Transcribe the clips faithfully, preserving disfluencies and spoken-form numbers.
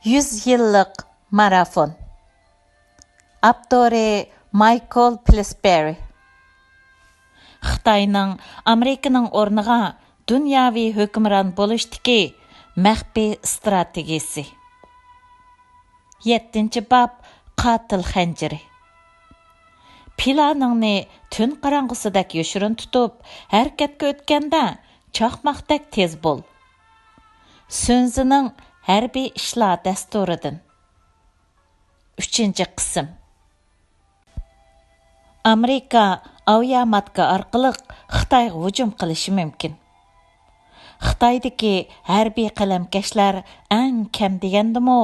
يۈز يىللىق مارافون. ئاپتورى مايكل پىلسبېرى. خىتاينىڭ ئامېرىكىنىڭ ئورنىغا دۇنياۋى ھۆكۈمران بولۇشتىكى مەخپىي ئىستراتېگىيىسى. يەتتىنچى باب، قاتىل خەنجىرى. پىلانىڭنى تۈن قاراڭغۇسىدەك يوشۇرۇن تۇتۇپ، ھەرىكەتكە ئۆتكەندە چاقماقتەك تېز بول. سۈنزىنىڭ ھەربىي ئىشلار دەستۇرىدىن. ئۈچىنچى قىسىم. ئامېرىكا ئاۋىياماتكا ئارقىلىق خىتايغا ھۇجۇم قىلىشى مۇمكىن. خىتايدىكى ھەربىي قەلەمكەشلەر ئەڭ كەم دېگەندىمۇ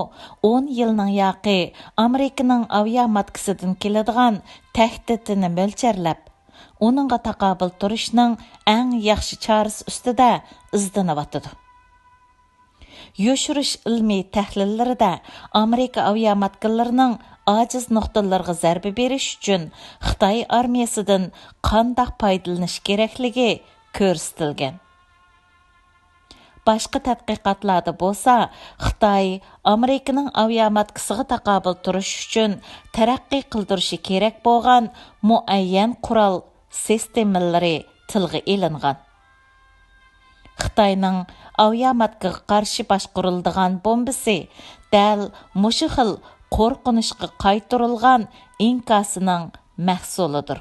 ئون يىلنىڭ ياقى ئامېرىكىنىڭ ئاۋىياماتكىسىدىن كېلىدىغان تەھدىتىنى مۆلچەرلەپ، ئۇنىڭغا تاقابىل تۇرۇشنىڭ ئەڭ ياخشى چارىسى ئۈستىدە ئىزدىنىۋاتىدۇ. يوشۇرۇش ئىلمىي تەھلىللىرىدە ئامېرىكا ئاۋىياماتكىلىرىنىڭ ئاجىز نۇقتىلىرىغا زەربە بېرىش ئۈچۈن خىتاي ئارمىيەسىدىن قانداق پايدىلىنىش كېرەكلىكى كۆرسىتىلگەن. باشقا تەتقىقاتلاردا بولسا، خىتاي ئامېرىكىنىڭ ئاۋىياماتكىسىغا تاقابىل تۇرۇش ئۈچۈن تەرەققىي قىلدۇرۇشى كېرەك بولغان مۇئەييەن قورال سىستېمىلىرى تىلغا ئېلىنغان. خىتاينىڭ ئاۋىياماتكىغا قارشى باشقۇرۇلىدىغان بومبىسى دەل مۇشۇ خىل قورقۇنچقا قايتۇرۇلغان ئىنكاسىنىڭ مەھسۇلىدۇر.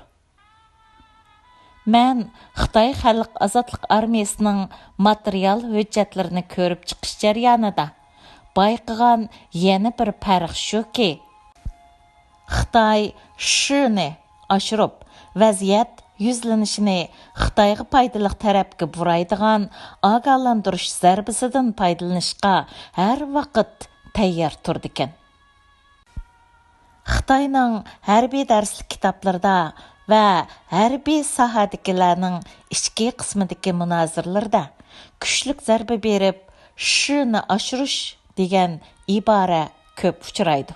مەن خىتاي خەلق ئازادلىق ئارمىيەسىنىڭ ماتېرىيال ھۆججەتلىرىنى كۆرۈپ چىقىش جەريانىدا بايقىغان يەنە بىر پەرق شۇكى، خىتاي شىنى ئاشۇرۇپ، ۋەزىيەت يۈزلىنىشىنى خىتايغا پايدىلىق تەرەپكە بۇرايدىغان ئاگاھلاندۇرۇش زەربىسىدىن پايدىلىنىشقا ھەر ۋاقىت تەييار تۇرىدىكەن. خىتاينىڭ ھەربىي دەرسلىك كىتابلىرىدا ۋە ھەربىي ساھەدىكىلەرنىڭ ئىچكى قىسمىدىكى مۇنازىرىلىرىدە كۈچلۈك زەربە بېرىپ، شىنى ئاشۇرۇش دېگەن ئىبارە كۆپ ئۇچرايدۇ.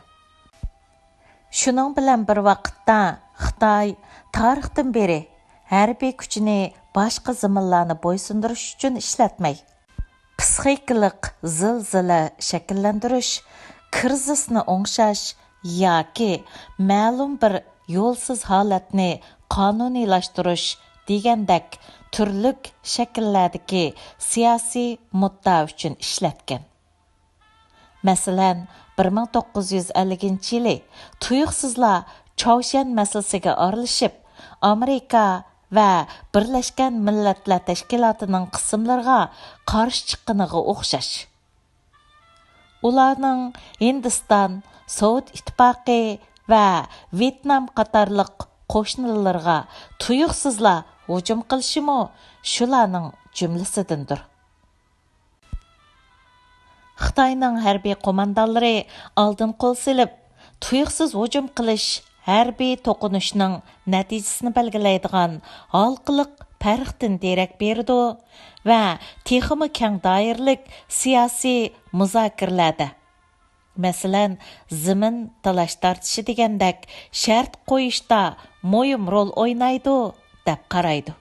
شۇنىڭ بىلەن بىر ۋاقىتتا، خىتاي تارىختىن بېرى ھەربىي كۈچىنى باشقا زېمىنلارنى بويسۇندۇرۇش ئۈچۈن ئىشلەتمەي، پىسخىكىلىق زىلزىلە شەكىللەندۈرۈش، كىرىزىسنى ئوڭشاش ياكى مەلۇم بىر يولسىز ھالەتنى قانۇنىيلاشتۇرۇش دېگەندەك تۈرلۈك شەكىللەردىكى سىياسىي مۇددىئا ئۈچۈن ئىشلەتكەن. مەسىلەن، بىر مىڭ توققۇز يۈز ئەللىكىنچى يىلى تۇيۇقسىزلا چاۋشيەن مەسىلىسىگە ئارىلىشىپ، ئامېرىكا ۋە بىرلەشكەن مىللەتلەر تەشكىلاتىنىڭ قىسىملىرىغا قارشى چىققىنىغا ئوخشاش. ئۇلارنىڭ ھىندىستان، سوۋېت ئىتتىپاقى ۋە ۋيېتنام قاتارلىق قوشنىلىرىغا تۇيۇقسىزلا ھۇجۇم قىلىشىمۇ شۇلارنىڭ جۈملىسىدىندۇر. خىتاينىڭ ھەربىي قوماندانلىرى ئالدىن قول سېلىپ، تۇيۇقسىز ھۇجۇم قىلىش ھەربىي توقۇنۇشنىڭ نەتىجىسىنى بەلگىلەيدىغان ھالقىلىق پەرقتىن دېرەك بېرىدۇ ۋە تېخىمۇ كەڭ دائىرىلىك سىياسىي مۇزاكىرىلەردە، مەسىلەن، زېمىن تالاش-تارتىشى دېگەندەك شەرت قويۇشتا مۇھىم رول ئوينايدۇ، دەپ قارايدۇ.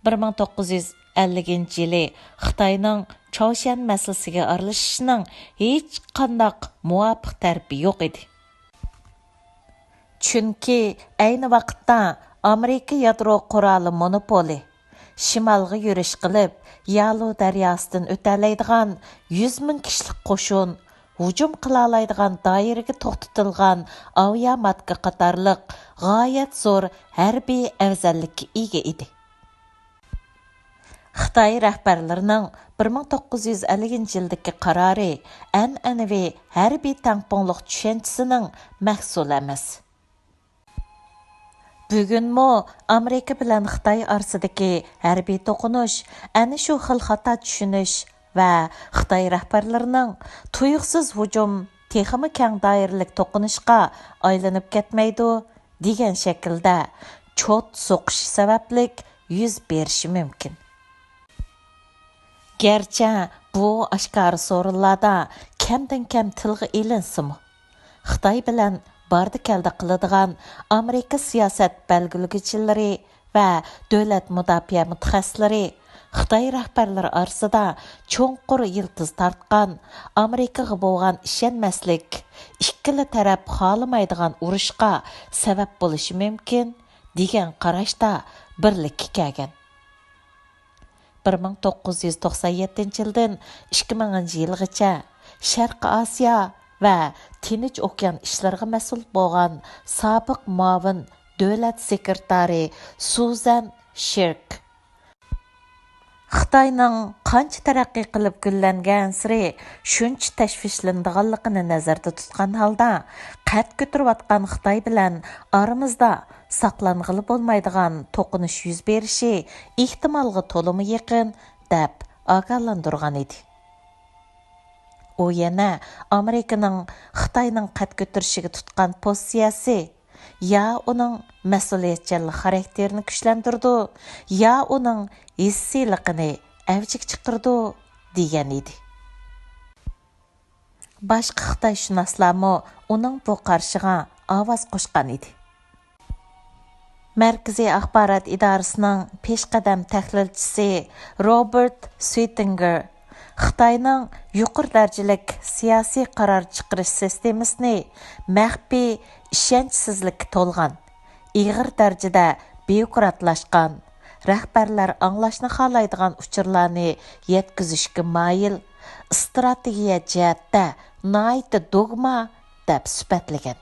بىر مىڭ توققۇز يۈز ئەللىكىنچى يىلى خىتاينىڭ چاۋشيەن مەسىلىسىگە ئارىلىشىشىنىڭ ھېچقانداق مۇۋاپىق تەرىپى يوق ئىدى. چۈنكى ئەينى ۋاقىتتا ئامېرىكا يادرو قورالى مونوپولى، شىمالغا يۈرۈش قىلىپ، يالۇ دەرياسىدىن ئۆتەلەيدىغان يۈز مىڭ كىشىلىك قوشۇن، ھۇجۇم قىلالايدىغان دائىرىگە توختىتىلغان ئاۋىياماتكا قاتارلىق غايەت زور ھەربىي ئەۋزەللىككە ئىگە ئىدى. خىتاي رەھبەرلىرىنىڭ بىر مىڭ توققۇز يۈز ئەللىكىنچى يىلدىكى قارارى ئەنئەنىۋى ھەربىي تەڭپۇڭلۇق چۈشەنچىسىنىڭ مەھسۇلى ئەمەس. بۈگۈنمۇ ئامېرىكا بىلەن خىتاي ئارىسىدىكى ھەربىي توقۇنۇش ئەنە شۇ خىل خاتا چۈشىنىش ۋە خىتاي رەھبەرلىرىنىڭ تۇيۇقسىز ھۇجۇم تېخىمۇ كەڭ دائىرىلىك توقۇنۇشقا ئايلىنىپ كەتمەيدۇ دېگەن شەكىلدە چوت سوقۇشى سەۋەبلىك يۈز بېرىشى مۇمكىن. گەرچە بۇ ئاشكارا سورۇنلاردا كەمدىن كەم تىلغا ئېلىنسىمۇ، خىتاي بىلەن باردا كەلدە قىلىدىغان ئامېرىكا سىياسەت بەلگىلىگۈچىلىرى ۋە دۆلەت مۇداپىئە مۇتەخەسسىسلىرى خىتاي رەھبەرلىرى ئارىسىدا چوڭقۇر يىلتىز تارتقان، ئامېرىكىغا بولغان ئىشەنمەسلىك ئىككىلا تەرەپ خالىمايدىغان ئۇرۇشقا سەۋەب بولۇشى مۇمكىن، دېگەن قاراشتا بىرلىككە كەلگەن. بىر مىڭ توققۇز يۈز توقسان يەتتىنچى يىلدىن ئىككى مىڭىنچى يىلغىچە شەرقىي ئاسىيا ۋە تىنچ ئوكيان ئىشلىرىغا مەسئۇل بولغان سابىق مۇئاۋىن دۆلەت سېكرېتارى سۇزەن شىرك، خىتاينىڭ قانچە تەرەققىي قىلىپ گۈللەنگەنسېرى شۇنچە تەشۋىشلىنىدىغانلىقىنى نەزەردە تۇتقان ھالدا، قەد كۆتۈرۈۋاتقان خىتاي بىلەن ئارىمىزدا ساقلانغىلى بولمايدىغان توقۇنۇش يۈز بېرىشى ئېھتىمالغا تولىمۇ يېقىن، دەپ ئاگاھلاندۇرغان ئىدى. ئۇ يەنە ئامېرىكىنىڭ خىتاينىڭ قەد كۆتۈرۈشىگە تۇتقان پوزىتسىيەسى يا ئۇنىڭ مەسئۇلىيەتچانلىق خاراكتېرىنى كۈچلەندۈرىدۇ، يا ئۇنىڭ ھېسسىيلىقىنى ئەۋجىگە چىقىرىدۇ، دېگەن ئىدى. باشقا خىتايشۇناسلارمۇ ئۇنىڭ بۇ قارىشىغا ئاۋاز قوشقان ئىدى. مەركىزىي ئاخبارات ئىدارىسىنىڭ پېشقەدەم تەھلىلچىسى روبېرت سۈيتىنگېر خىتاينىڭ يۇقىرى دەرىجىلىك سىياسىي قارار چىقىرىش سىستېمىسىنى مەخپىي، ئىشەنچسىزلىككە تولغان، ئېغىر دەرىجىدە بيۇروكراتلاشقان، رەھبەرلەر ئاڭلاشنى خالايدىغان ئۇچۇرلارنى يەتكۈزۈشكە مايىل، ئىستراتېگىيە جەھەتتە ناھايىتى دوگما، دەپ سۈپەتلىگەن.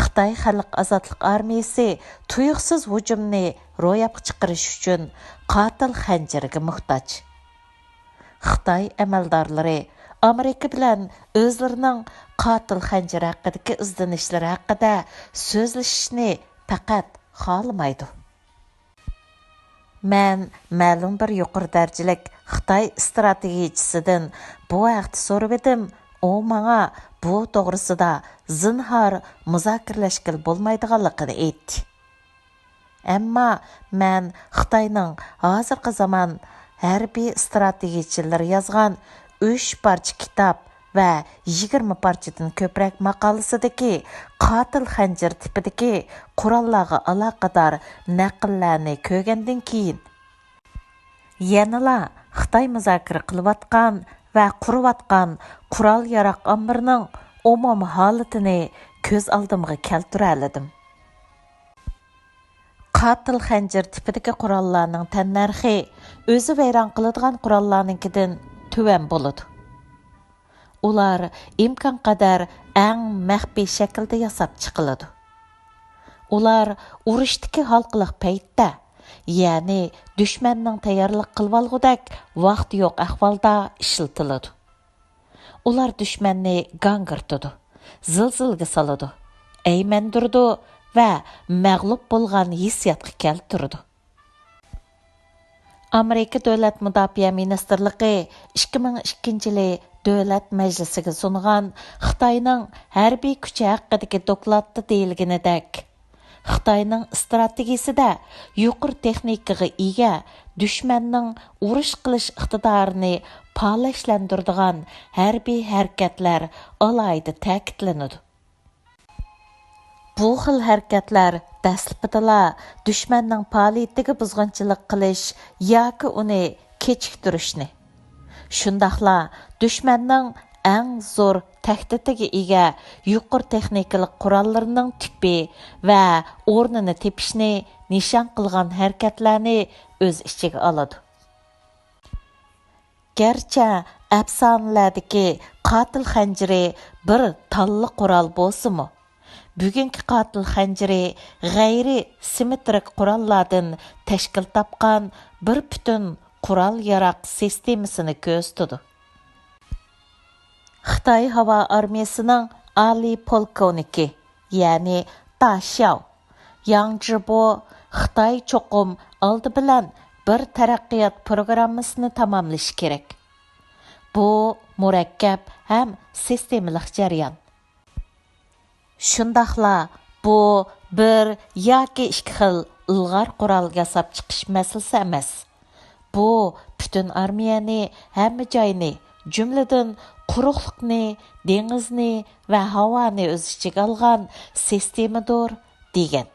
خىتاي خەلق ئازادلىق ئارمىيىسى تۇيۇقسىز ھۇجۇمنى روياپقا چىقىرىش ئۈچۈن قاتىل خەنجىرىگە موھتاج. خىتاي ئەمەلدارلىرى ئامېرىكا بىلەن ئۆزلىرىنىڭ قاتىل خەنجىرى ھەققىدىكى ئىزدىنىشلىرى ھەققىدە سۆزلىشىشنى پەقەت خالىمايدۇ. مەن مەلۇم بىر يۇقىرى دەرىجىلىك خىتاي ئىستراتېگىيىچىسىدىن بۇ ھەقتە سورىۋىدىم، ئۇ ماڭا بۇ توغرىسىدا زىنھار مۇزاكىرىلەشكىلى بولمايدىغانلىقىنى ئېيتتى. ئەمما مەن خىتاينىڭ ھازىرقى زامان ھەربىي ئىستراتېگىيىچىلىرى يازغان ئۈچ پارچە كىتاب ۋە يىگىرمە پارچىدىن كۆپرەك ماقالىسىدىكى قاتىل خەنجىر تىپىدىكى قوراللارغا ئالاقىدار نەقىللەرنى كۆرگەندىن كېيىن، يەنىلا خىتاي مۇزاكىرە قىلىۋاتقان ۋە قۇرۇۋاتقان قورال-ياراغ ئامبىرىنىڭ ئومۇمىي ھالىتىنى كۆز ئالدىمغا كەلتۈرەلىدىم. قاتىل خەنجىر تىپىدىكى قوراللارنىڭ تەننەرخى ئۆزى ۋەيران قىلىدىغان قوراللارنىڭكىدىن تۆۋەن بولىدۇ. ئۇلار ئىمكانقەدەر ئەڭ مەخپىي شەكىلدە ياساپ چىقىلىدۇ. ئۇلار ئۇرۇشتىكى ھالقىلىق پەيتتە، يەنى دۈشمەننىڭ تەييارلىق قىلىۋالغۇدەك ۋاقتى يوق ئەھۋالدا ئىشلىتىلىدۇ. ئۇلار دۈشمەننى گاڭگىرىتىدۇ، زىلزىلىگە سالىدۇ، ئەيمەندۈرىدۇ ۋە مەغلۇپ بولغان ھېسسىياتقا كەلتۈرىدۇ. ئامېرىكا دۆلەت مۇداپىئە مىنىستىرلىقى ئىككى مىڭ ئىككىنچى يىلى دۆلەت مەجلىسىگە سۇنغان خىتاينىڭ ھەربىي كۈچى ھەققىدىكى دوكلاتتا دېيىلگىنىدەك، خىتاينىڭ ئىستراتېگىيىسىدە يۇقىرى تېخنىكىغا ئىگە، دۈشمەننىڭ ئۇرۇش قىلىش ئىقتىدارىنى پالەچلەندۈرىدىغان ھەربىي ھەرىكەتلەر ئالاھىدە تەكىتلىنىدۇ. بۇ خىل ھەرىكەتلەر دەسلىپىدىلا دۈشمەننىڭ پائالىيىتىگە بۇزغۇنچىلىق قىلىش ياكى ئۇنى كېچىكتۈرۈشنى، شۇنداقلا دۈشمەننىڭ ئەڭ زور تەھدىتىگە ئىگە يۇقىرى تېخنىكىلىق قوراللىرىنىڭ تىپى ۋە ئورنىنى تېپىشنى نىشان قىلغان ھەرىكەتلەرنى ئۆز ئىچىگە ئالىدۇ. گەرچە ئەپسانىلەردىكى قاتىل خەنجىرى بىر تاللا قورال بولسىمۇ، بۈگۈنكى قاتىل خەنجىرى غەيرىي سىممېترىك قوراللاردىن تەشكىل تاپقان بىر پۈتۈن قورال-ياراغ سىستېمىسىنى كۆرسىتىدۇ. خىتاي ھاۋا ئارمىيىسىنىڭ ئالىي پولكوۋنىكى، يەنى تا شياۋ، ياڭ جىبو، خىتاي چوقۇم ئالدى بىلەن بىر تەرەققىيات پروگراممىسىنى تاماملىشى كېرەك. بۇ مۇرەككەپ ھەم سىستېمىلىق جەريان. شۇنداقلا بۇ بىر ياكى ئىككى خىل ئىلغار قورال ياساپ چىقىش مەسىلىسى ئەمەس. بۇ پۈتۈن ئارمىيەنى، ھەممە جاينى، جۈملىدىن قۇرۇقلۇقنى، دېڭىزنى ۋە ھاۋانى ئۆز ئىچىگە ئالغان سىستېمىدۇر، دېگەن.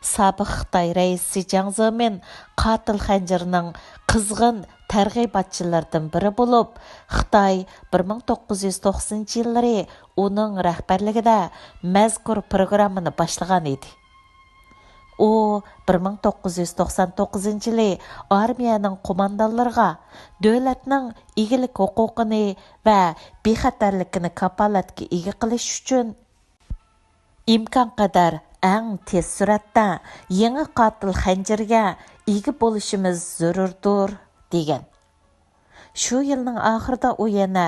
سابىق خىتاي رەئىسى جياڭ زېمىن قاتىل خەنجىرىنىڭ قىزغىن تەرغىباتچىلىرىدىن بىرى بولۇپ، خىتاي بىر مىڭ توققۇز يۈز توقسىنىنچى يىللىرى ئۇنىڭ رەھبەرلىكىدە مەزكۇر پروگراممىنى باشلىغان ئىدى. ئۇ بىر مىڭ توققۇز يۈز توقسان توققۇزىنچى يىلى ئارمىيەنىڭ قوماندانلىرىغا دۆلەتنىڭ ئىگىلىك ھوقۇقىنى ۋە بىخەتەرلىكىنى كاپالەتكە ئىگە قىلىش ئۈچۈن ئىمكانقەدەر ئەڭ تېز سۈرئەتتە يېڭى قاتىل خەنجىرىگە ئىگە بولۇشىمىز زۆرۈردۇر، دېگەن. شۇ يىلنىڭ ئاخىرىدا ئۇ يەنە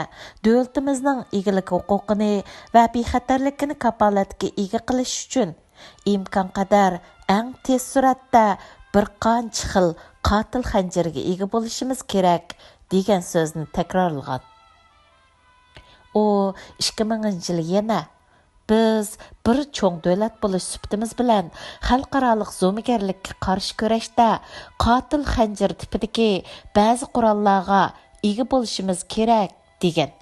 دۆلىتىمىزنىڭ ئىگىلىك ھوقۇقىنى ۋە بىخەتەرلىكىنى كاپالەتكە ئىگە قىلىش ئۈچۈن ئىمكانقەدەر ئەڭ تېز سۈرئەتتە بىر قانچە خىل قاتىل خەنجىرىگە ئىگە بولۇشىمىز كېرەك، دېگەن سۆزنى تەكرارلىغان. ئۇ ئىككى مىڭىنچى يىلى يەنە، بىز بىر چوڭ دۆلەت بولۇش سۈپىتىمىز بىلەن خەلقئارالىق زومىگەرلىككە قارشى كۈرەشتە قاتىل خەنجىر تىپىدىكى بەزى قوراللارغا ئىگە بولۇشىمىز كېرەك، دېگەن.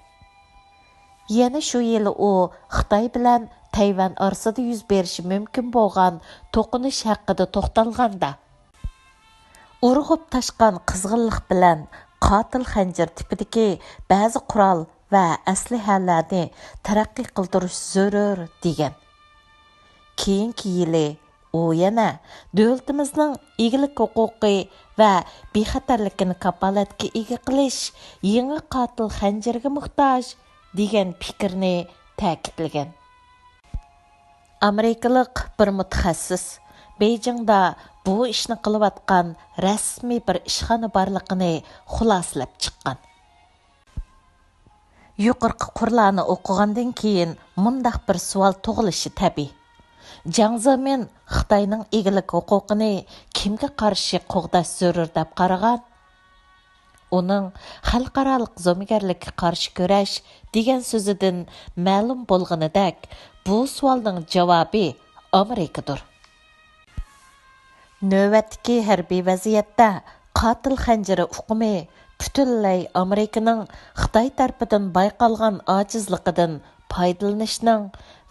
يەنە شۇ يىلى ئۇ خىتاي بىلەن تەيۋەن ئارىسىدا يۈز بېرىشى مۇمكىن بولغان توقۇنۇش ھەققىدە توختالغاندا، ئۇرغۇپ تاشقان قىزغىنلىق بىلەن قاتىل خەنجىر تىپىدىكى بەزى قورال ۋە ئەسلىھەلەرنى تەرەققىي قىلدۇرۇش زۆرۈر، دېگەن. كېيىنكى يىلى ئۇ يەنە دۆلىتىمىزنىڭ ئىگىلىك ھوقۇقى ۋە بىخەتەرلىكىنى كاپالەتكە ئىگە قىلىش يېڭى قاتىل خەنجىرىگە موھتاج، دېگەن پىكىرنى تەكىتلىگەن. ئامېرىكىلىق بىر مۇتەخەسسىس بېيجىڭدا بۇ ئىشنى قىلىۋاتقان رەسمىي بىر ئىشخانا بارلىقىنى خۇلاسىلەپ چىققان. يۇقىرىقى قۇرلارنى ئوقۇغاندىن كېيىن مۇنداق بىر سوئال تۇغۇلۇشى تەبىئىي. جياڭ زېمىن خىتاينىڭ ئىگىلىك ھوقۇقىنى كىمگە قارشى قوغداش زۆرۈر دەپ قارىغان؟ ئۇنىڭ خەلقئارالىق زومىگەرلىككە قارشى كۈرەش دېگەن سۆزىدىن مەلۇم بولغىنىدەك، بۇ سوئالنىڭ جاۋابى ئامېرىكىدۇر. نۆۋەتتىكى ھەربىي ۋەزىيەتتە قاتىل خەنجىرى ئۇقۇمى پۈتۈنلەي ئامېرىكىنىڭ خىتاي تەرىپىدىن بايقالغان ئاجىزلىقىدىن پايدىلىنىشنىڭ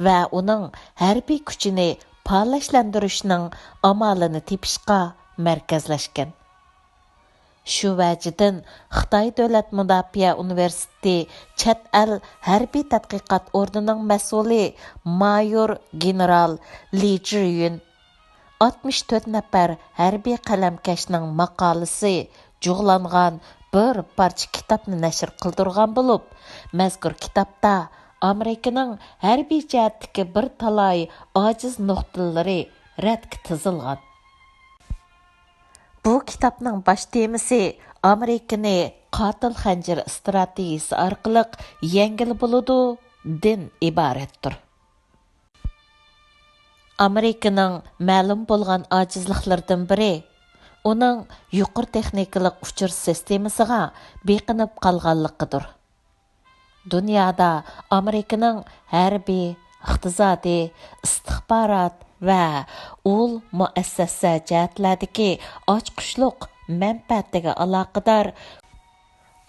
ۋە ئۇنىڭ ھەربىي كۈچىنى پالەچلەندۈرۈشنىڭ ئامالىنى تېپىشقا مەركەزلەشكەن. شۇ ۋەجىدىن، خىتاي دۆلەت مۇداپىئە ئۇنىۋېرسىتېتى چەت ئەل ھەربىي تەتقىقات ئورنىنىڭ مەسئۇلى مايور گېنېرال لى جىيۈن ئاتمىش تۆت نەپەر ھەربىي قەلەمكەشنىڭ ماقالىسى جۇغلانغان بىر پارچە كىتابنى نەشر قىلدۇرغان بولۇپ، مەزكۇر كىتابتا ئامېرىكىنىڭ ھەربىي جەھەتتىكى بىر تالاي ئاجىز نۇقتىلىرى رەتكە تىزىلغان. بۇ كىتابنىڭ باش تېمىسى «ئامېرىكىنى قاتىل خەنجىرى ئىستراتېگىيىسى ئارقىلىق يەڭگىلى بولىدۇ» دىن ئىبارەتتۇر. ئامېرىكىنىڭ مەلۇم بولغان ئاجىزلىقلىرىدىن بىرى، ئۇنىڭ يۇقىرى تېخنىكىلىق ئۇچۇر سىستېمىسىغا بېقىنىپ قالغانلىقىدۇر. دۇنيادا ئامېرىكىنىڭ ھەربىي، ئىقتىسادىي، ئىستىخبارات ۋە ئۇل مۇئەسسەسە جەھەتلەردىكى ئاچقۇچلۇق مەنپەئەتىگە ئالاقىدار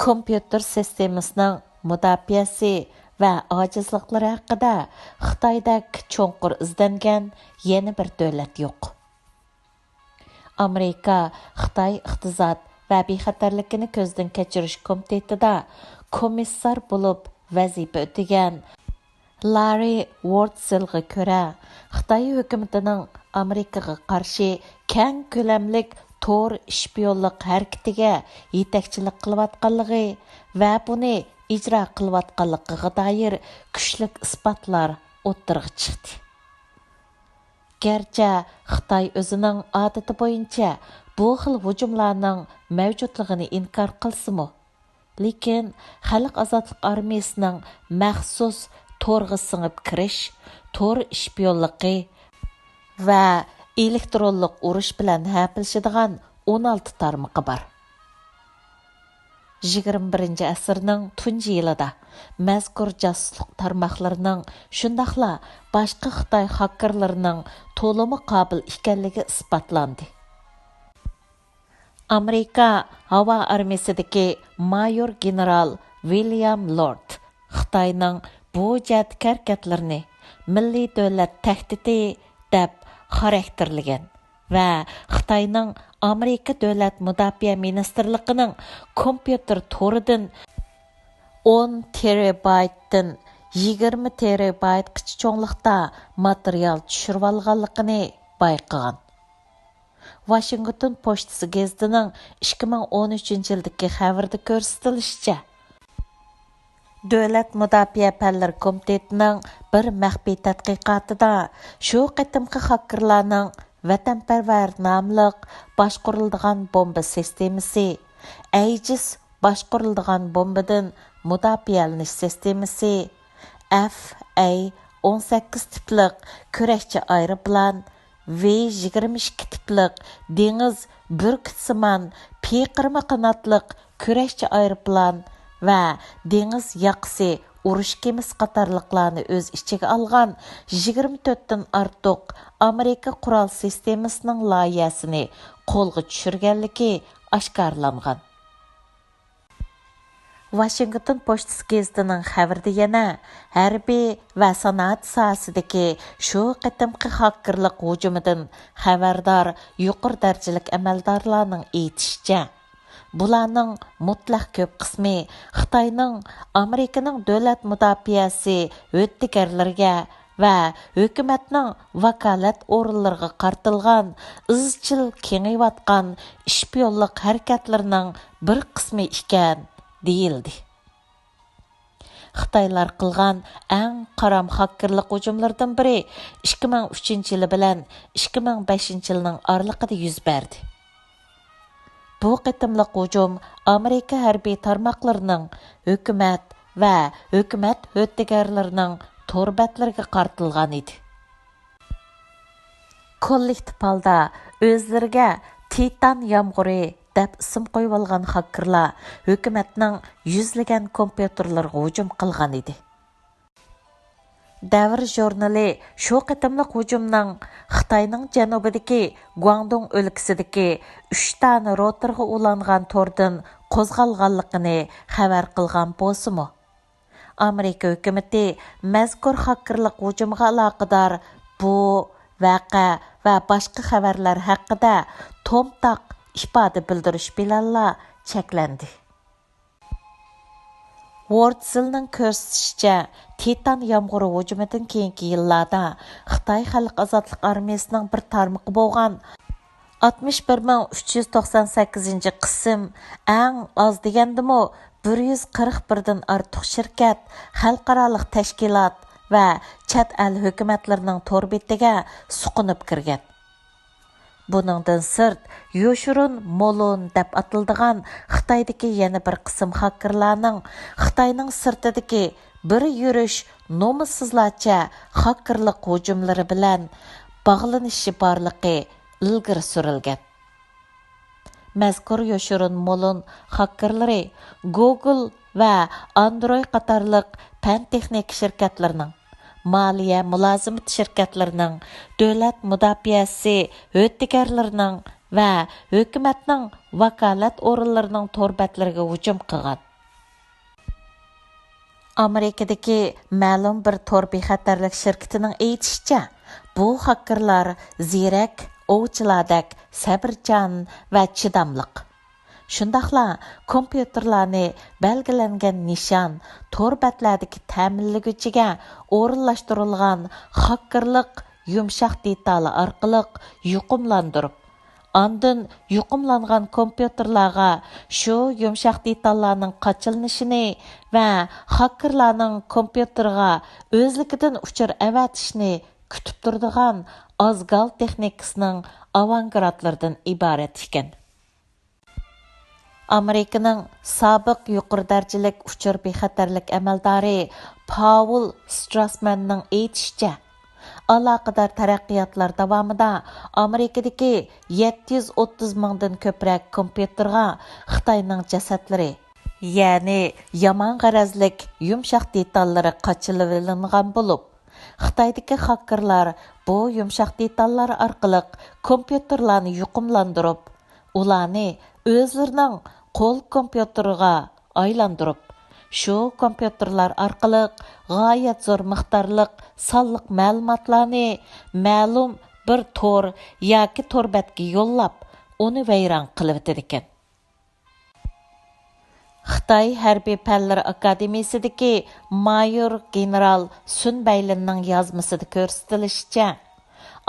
كومپيۇتېر سىستېمىسىنىڭ مۇداپىئەسى ۋە ئاجىزلىقلىرى ھەققىدە خىتايدەك چوڭقۇر ئىزدەنگەن يەنە بىر دۆلەت يوق. ئامېرىكا خىتاي ئىقتىساد ۋە بىخەتەرلىكىنى كۆزدىن كەچۈرۈش كومىتېتىدا كومىسسار بولۇپ ۋەزىپە ئۆتىگەن لاررى ۋورتسېلغا كۆرە، خىتاي ھۆكۈمىتىنىڭ ئامېرىكىغا قارشى كەڭ كۆلەملىك تور شپىيونلۇق ھەرىكىتىگە يېتەكچىلىك قىلىۋاتقانلىقى ۋە بۇنى ئىجرا قىلىۋاتقانلىقىغا دائىر كۈچلۈك ئىسپاتلار ئوتتۇرىغا چىقتى. گەرچە خىتاي ئۆزىنىڭ ئادىتى بويىچە بۇ خىل ھۇجۇملارنىڭ مەۋجۇتلۇقىنى ئىنكار قىلسىمۇ، لېكىن خەلق ئازادلىق ئارمىيىسىنىڭ مەخسۇس تورغا سىڭىپ كىرىش، تور شپىيونلۇقى ۋە ئېلېكترونلۇق ئۇرۇش بىلەن ھەپىلىشىدىغان ئون ئالتە تارمىقى بار. يىگىرمە بىرىنچى ئەسىرنىڭ تۇنجى يىلىدا مەزكۇر جاسۇسلۇق تارماقلىرىنىڭ، شۇنداقلا باشقا خىتاي خاككېرلىرىنىڭ تولىمۇ قابىل ئىكەنلىكى ئىسپاتلاندى. ئامېرىكا ھاۋا ئارمىيىسىدىكى مايور گېنېرال ۋىليام لورد خىتاينىڭ بۇ جەھەتتىكى ھەرىكەتلىرىنى مىللىي دۆلەت تەھدىتى دەپ خاراكتېرلىگەن. ۋە خىتاينىڭ ئامېرىكا دۆلەت مۇداپىئە مىنىستىرلىقىنىڭ كومپيۇتېر تورىدىن ئون تېرابايتتىن يىگىرمە تېرابايتقىچە چوڭلۇقتا ماتېرىيال چۈشۈرۈۋالغانلىقىنى بايقىغان. ۋاشىنگتون پوچتىسى گېزىتىنىڭ ئىككى مىڭ ئون ئۈچىنچى يىلدىكى خەۋىرىدە كۆرسىتىلىشىچە، دۆلەت مۇداپىئە پەنلىرى كومىتېتىنىڭ بىر مەخپىي تەتقىقاتىدا شۇ قېتىمقى خاككېرلارنىڭ ۋەتەنپەرۋەر ناملىق باشقۇرۇلىدىغان بومبا سىستېمىسى، ئەيجىس باشقۇرۇلىدىغان بومبىدىن مۇداپىئەلىنىش سىستېمىسى، ئەف ئەي ئون سەككىز تىپلىق كۈرەشچى ئايروپىلان، ۋې يىگىرمە ئىككى تىپلىق دېڭىز بۈركۈتىسىمان پىقىرما قاناتلىق كۈرەشچى ئايروپىلان ۋە دېڭىز ياقىسى ئۇرۇش كېمىسى قاتارلىقلارنى ئۆز ئىچىگە ئالغان يىگىرمە تۆتتىن ئارتۇق ئامېرىكا قورال سىستېمىسىنىڭ لايىھەسىنى قولغا چۈشۈرگەنلىكى ئاشكارىلانغان. ۋاشىنگتون پوچتىسى گېزىتىنىڭ خەۋىرىدە يەنە ھەربىي ۋە سانائەت ساھەسىدىكى شۇ قېتىمقى خاككېرلىق ھۇجۇمىدىن خەۋەردار يۇقىرى دەرىجىلىك ئەمەلدارلارنىڭ ئېيتىشىچە، بۇلارنىڭ مۇتلەق كۆپ قىسمى خىتاينىڭ ئامېرىكىنىڭ دۆلەت مۇداپىئەسى ھۆددىگەرلىرىگە ۋە ھۆكۈمەتنىڭ ۋاكالەت ئورۇنلىرىغا قارىتىلغان ئىزچىل كېڭىيىۋاتقان ئىشپىيونلۇق ھەرىكەتلىرىنىڭ بىر قىسمى ئىكەن، دېيىلدى. خىتايلار قىلغان ئەڭ قارام خاككېرلىق ھۇجۇملىرىدىن بىرى ئىككى مىڭ ئۈچىنچى يىلى بىلەن ئىككى مىڭ بەشىنچى يىلنىڭ ئارىلىقىدا يۈز بەردى. بۇ قېتىملىق ھۇجۇم ئامېرىكا ھەربىي تارماقلىرىنىڭ، ھۆكۈمەت ۋە ھۆكۈمەت ھۆددىگەرلىرىنىڭ تور بەتلىرىگە قارىتىلغان ئىدى. كوللېكتىپ ھالدا ئۆزلىرىگە تىتان يامغۇرى دەپ ئىسىم قويۇۋالغان خاككېرلار ھۆكۈمەتنىڭ يۈزلىگەن كومپيۇتېرلىرىغا ھۇجۇم قىلغان ئىدى. دەۋر ژۇرنىلى شۇ قېتىملىق ھۇجۇمنىڭ خىتاينىڭ جەنۇبىدىكى گۇاڭدۇڭ ئۆلكىسىدىكى ئۈچ دانە روتېرغا ئۇلانغان توردىن قوزغالغانلىقىنى خەۋەر قىلغان بولسىمۇ، ئامېرىكا ھۆكۈمىتى مەزكۇر خاككېرلىق ھۇجۇمىغا ئالاقىدار بۇ ۋەقە ۋە باشقا خەۋەرلەر ھەققىدە تومتاق ئىپادە بىلدۈرۈش بىلەنلا چەكلەندى. ۋورتسلنىڭ كۆرسىتىشىچە، تىتان يامغۇرى ھۇجۇمىدىن كېيىنكى يىللاردا خىتاي خەلق ئازادلىق ئارمىيىسىنىڭ بىر تارمىقى بولغان ئاتمىش بىر مىڭ ئۈچ يۈز توقسان سەككىزىنچى قىسىم، ئەڭ ئاز دېگەندىمۇ بىر يۈز قىرىق بىردىن ئارتۇق شىركەت، خەلقئارالىق تەشكىلات ۋە چەت ئەل ھۆكۈمەتلىرىنىڭ تور بېتىگە سۇقۇنۇپ كىرگەن. بۇنىڭدىن سىرت، يوشۇرۇن مولۇن دەپ ئاتىلىدىغان خىتايدىكى يەنە بىر قىسىم خاككېرلارنىڭ خىتاينىڭ سىرتىدىكى بىر يۈرۈش نومۇسسىزلارچە خاككېرلىق ھۇجۇملىرى بىلەن باغلىنىشى بارلىقى ئىلگىرى سۈرۈلگەن. مەزكۇر يوشۇرۇن مولۇن خاككېرلىرى گوگل ۋە ئاندروي قاتارلىق پەن تېخنىكا شىركەتلىرىنىڭ، مالىيە مۇلازىمىتى شىركەتلىرىنىڭ، دۆلەت مۇداپىئەسى ھۆددىگەرلىرىنىڭ ۋە ھۆكۈمەتنىڭ ۋاكالەت ئورۇنلىرىنىڭ تور بەتلىرىگە ھۇجۇم قىلغان. ئامېرىكىدىكى مەلۇم بىر تور بىخەتەرلىك شىركىتىنىڭ ئېيتىشىچە، بۇ خاككېرلار زېرەك، ئوۋچىلاردەك سەۋرچان ۋە چىداملىق. شۇنداقلا كومپيۇتېرلارنى بەلگىلەنگەن نىشان، تور بەتلەردىكى تەمىنلىگۈچىگە ئورۇنلاشتۇرۇلغان خاككېرلىق يۇمشاق دېتالى ئارقىلىق يۇقۇملاندۇرۇپ، ئاندىن يۇقۇملانغان كومپيۇتېرلارغا شۇ يۇمشاق دېتاللارنىڭ قاچىلىنىشىنى ۋە خاككېرلارنىڭ كومپيۇتېرغا ئۆزلۈكىدىن ئۇچۇر ئەۋەتىشنى كۈتۈپ تۇرىدىغان ئازگال تېخنىكىسىنىڭ ئاۋانگارتلىرىدىن ئىبارەت ئىكەن. ئامېرىكىنىڭ سابىق يۇقىرى دەرىجىلىك ئۇچۇر بىخەتەرلىك ئەمەلدارى پاۋېل ستراسماننىڭ ئېيتىشىچە، ئالاقىدار تەرەققىياتلار داۋامىدا ئامېرىكىدىكى يەتتە يۈز ئوتتۇز مىڭدىن كۆپرەك كومپيۇتېرغا خىتاينىڭ جەسەتلىرى، يەنى يامان غەرەزلىك يۇمشاق دېتاللىرى قاچىلىۋېلىنغان بولۇپ، خىتايدىكى خاككېرلار بۇ يۇمشاق دېتاللار ئارقىلىق كومپيۇتېرلارنى يۇقۇملاندۇرۇپ، ئۇلارنى ئۆزلىرىنىڭ قول كومپيۇتېرىغا ئايلاندۇرۇپ، شۇ كومپيۇتېرلار ئارقىلىق غايەت زور مىقدارلىق سانلىق مەلۇماتلارنى مەلۇم بىر تور ياكى تور بەتكە يوللاپ، ئۇنى ۋەيران قىلىۋېتىدىكەن. خىتاي ھەربىي پەنلىرى ئاكادېمىيىسىدىكى مايور گېنېرال سۈن بەيلىننىڭ يازمىسىدا كۆرسىتىلىشىچە،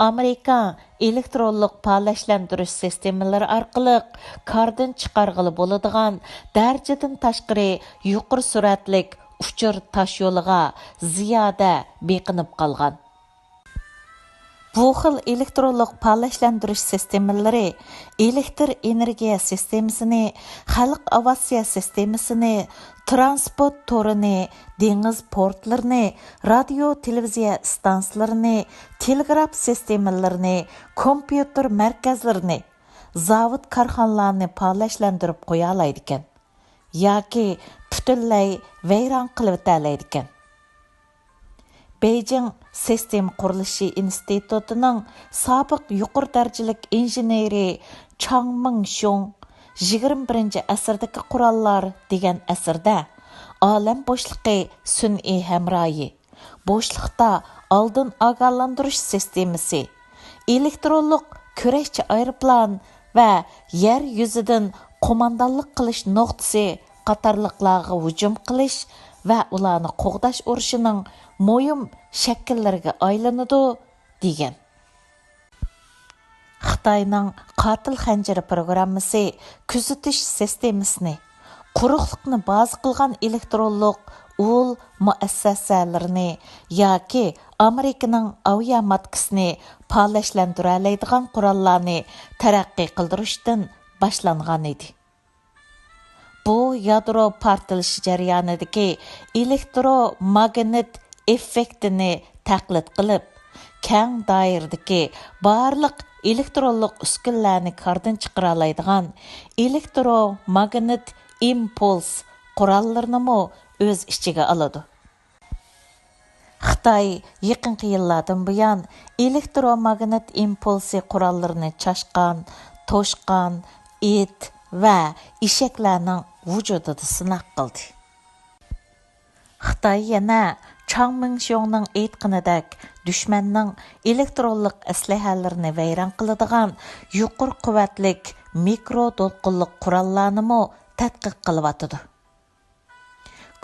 ئامېرىكا ئېلېكترونلۇق پالەچلەندۈرۈش سىستېمىلىرى ئارقىلىق كاردىن چىقارغىلى بولىدىغان دەرىجىدىن تاشقىرى يۇقىرى سۈرئەتلىك ئۇچۇر تاشيولىغا زىيادە بېقىنىپ قالغان. بۇ خىل ئېلېكترونلۇق پالەچلەندۈرۈش سىستېمىلىرى ئېلېكتر ئېنېرگىيە سىستېمىسىنى، خەلق ئاۋىئاتسىيە سىستېمىسىنى، تىرانسپورت تورىنى، دېڭىز پورتلىرىنى، رادىيو، تېلېۋىزىيە ئىستانسىلىرىنى، تېلېگراف سىستېمىلىرىنى، كومپيۇتېر مەركەزلىرىنى، زاۋۇت، كارخانىلارنى پالەچلەندۈرۈپ قويالايدىكەن ياكى پۈتۈنلەي ۋەيران قىلىۋېتەلەيدىكەن. بېيجىڭ سىستېما قۇرۇلۇشى ئىنستىتۇتىنىڭ سابىق يۇقىرى دەرىجىلىك ئىنژېنېرى چاڭ مىڭشيۇڭ يىگىرمە بىرىنچى ئەسىردىكى قوراللار دېگەن ئەسىرىدە ئالەم بوشلۇقى سۈنئىي ھەمراھى، بوشلۇقتا ئالدىن ئاگاھلاندۇرۇش سىستېمىسى، ئېلېكترونلۇق كۈرەشچى ئايروپىلان ۋە يەر يۈزىدىن قوماندانلىق قىلىش نۇقتىسى قاتارلىقلارغا ھۇجۇم قىلىش ۋە ئۇلارنى قوغداش ئۇرۇشىنىڭ مۇھىم شەكىللىرىگە ئايلىنىدۇ، دېگەن. خىتاينىڭ قاتىل خەنجىرى پروگراممىسى كۆزىتىش سىستېمىسىنى، قۇرۇقلۇقنى بازا قىلغان ئېلېكترونلۇق ئۇل مۇئەسسەسەلىرىنى ياكى ئامېرىكىنىڭ ئاۋىئاماتكىسىنى پالەچلەندۈرەلەيدىغان قوراللارنى تەرەققىي قىلدۇرۇشتىن باشلانغان ئىدى. بۇ يادرو پارتلىشى جەريانىدىكى ئېلېكتروماگنىت ئېففېكتىنى تەقلىد قىلىپ، كەڭ دائىرىدىكى بارلىق ئېلېكترونلۇق ئۈسكۈنىلەرنى كاردىن چىقىرالايدىغان ئېلېكتروماگنىت ئىمپۇلس قوراللىرىنىمۇ ئۆز ئىچىگە ئالىدۇ. خىتاي يېقىنقى يىللاردىن بۇيان ئېلېكتروماگنىت ئىمپۇلسى قوراللىرىنى چاشقان، توشقان، ئىت ۋە ئېشەكلەرنىڭ ۋۇجۇدىدا سىناق قىلدى. خىتاي يەنە چاڭ مىڭشيۇڭنىڭ ئېيتقىنىدەك، دۈشمەننىڭ ئېلېكترونلۇق ئەسلىھەلىرىنى ۋەيران قىلىدىغان يۇقىرى قۇۋۋەتلىك مىكرو دولقۇنلۇق قوراللارنىمۇ تەتقىق قىلىۋاتىدۇ.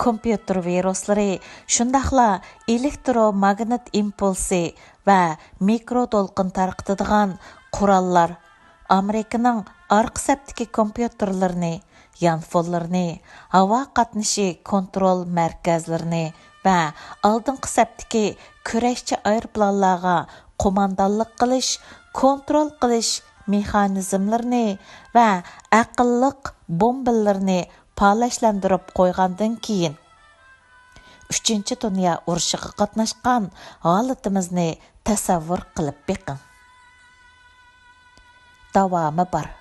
كومپيۇتېر ۋىرۇسلىرى، شۇنداقلا ئېلېكتروماگنىت ئىمپۇلسى ۋە مىكرو دولقۇن تارقىتىدىغان قوراللار ئامېرىكىنىڭ ئارقا سەپتىكى كومپيۇتېرلىرىنى، يانفونلىرىنى، ھاۋا قاتنىشى كونترول مەركەزلىرىنى ۋە ئالدىنقى سەپتىكى كۈرەشچى ئايروپىلانلارغا قوماندانلىق قىلىش، كونترول قىلىش مېخانىزملىرىنى ۋە ئەقىللىق بومبىلىرىنى پالەچلەندۈرۈپ قويغاندىن كېيىن، ئۈچىنچى دۇنيا ئۇرۇشىغا قاتناشقان ھالىتىمىزنى تەسەۋۋۇر قىلىپ بېقىڭ. داۋامى بار.